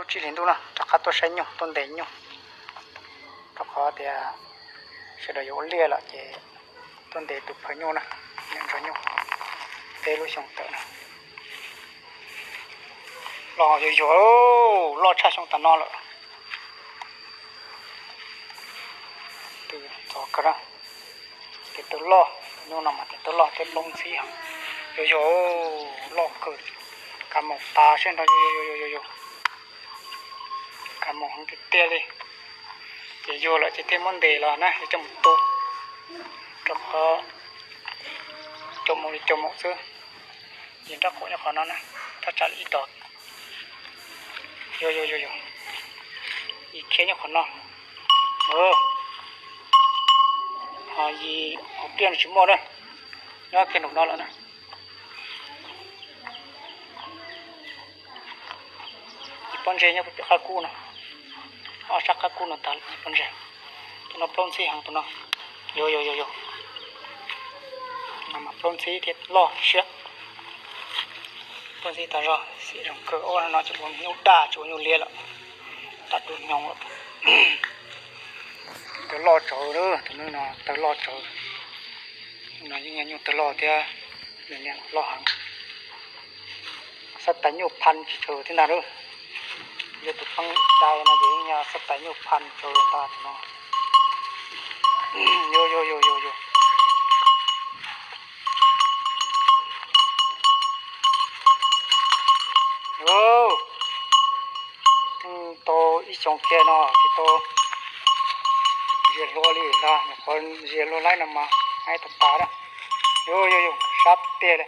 Tsib hlis ntuj no rov qab tuaj saib nyuj, tuaj ntes nyuj, rau qhov tias sawv daws yuav ua liaj lawm ces tuaj ntes tus phaw nyuj na, niam ntsuag nyuj, peb lub xyoo tawm no. Los yuag yuag, loj tshaj xyoo tas no lawm. Tus txov kawg na, tes taw loj, tus nyuj no mas tes taw loj thiab plaub ntxhib heev. Yuag yuag, loj kawg, kav moos tas siab nrho, yuag yuag yuag yuag, kav moos heev tiag tiag li. Ces yuag lawm ces thiaj muab ntes los na, yuav coj mus tu, rau qhov caum moos li caum moos xwb. Yim nrab qaum nyob qhov no na, thaj tsam li ib dos. Yuag yuag yuag yuag, yim khiav nyob qhov no. Ho yim hauv pliaj no tsis muaj na, nyob kiag nraum no lawm na. Yim pob ntseg nyob pem qab kub no, ob sab qab kub no tas yim pob ntseg. Tus no plaub ntxhib heev tus no. Yuag yuag yuag yuag, no mas plaub ntxhib thiab loj siab. Plaub ntxhib tas zog, xim zoo kawg, ua no ces ua nyuj daj tsis ua nyuj liab lawm, tau du hnyoo lawm. Taw loj tsawv, tus no taw loj tsawv. No yeej yog nyuj taw loj thiab, nws niam loj heev. Xab tais nyuj pha tsis tsawv thiab ntag lauj. Yog tus pheej dai no ces yeej yog xab tais nyuj pha tsawv ntag tus no. Yuag yuag yuag yuag yuag. Tau ib xyoo kiag no tsis tau zias hlua li ntag, nyuam qhuav zias hlua laib no mas haib tas tas na. Yuag yuag yuag, sab tiag li.